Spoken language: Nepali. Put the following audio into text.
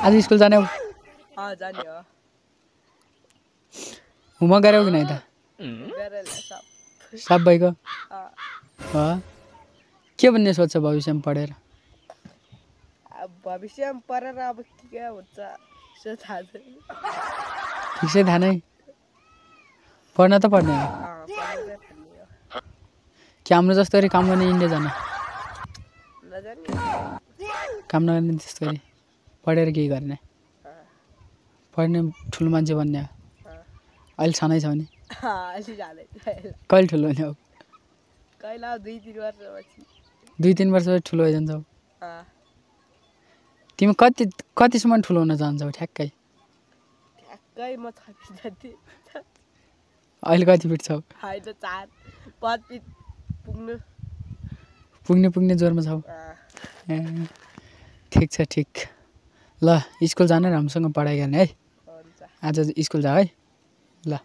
आज स्कुल जाने हो जाने हो होमवर्क गऱ्यौ कि नै त सबैको के भन्ने सोध्छ भविष्यमा पढेर भविष्यमा पढेर अब के हुन्छ ठिक थाहा नै पढ्न त पर्ने हो कि हाम्रो जस्तो गरी काम गर्ने इन्डिया जाने काम नगर्ने त्यस्तो गरी पढेर केही गर्ने पढ्ने ठुलो मान्छे बन्ने अहिले सानै छ भने कहिले ठुलो हुने हो 2-3 वर्षपछि ठुलो भइजान्छौ तिमी कतिसम्म ठुलो हुन चाहन्छौ ठ्याक्कै अहिले कति फिट छौ पुग्ने जोरमा छौ ठिक छ ठिक ल स्कुल जाने राम्रोसँग पढाइ गर्ने है आज स्कुल जा है ल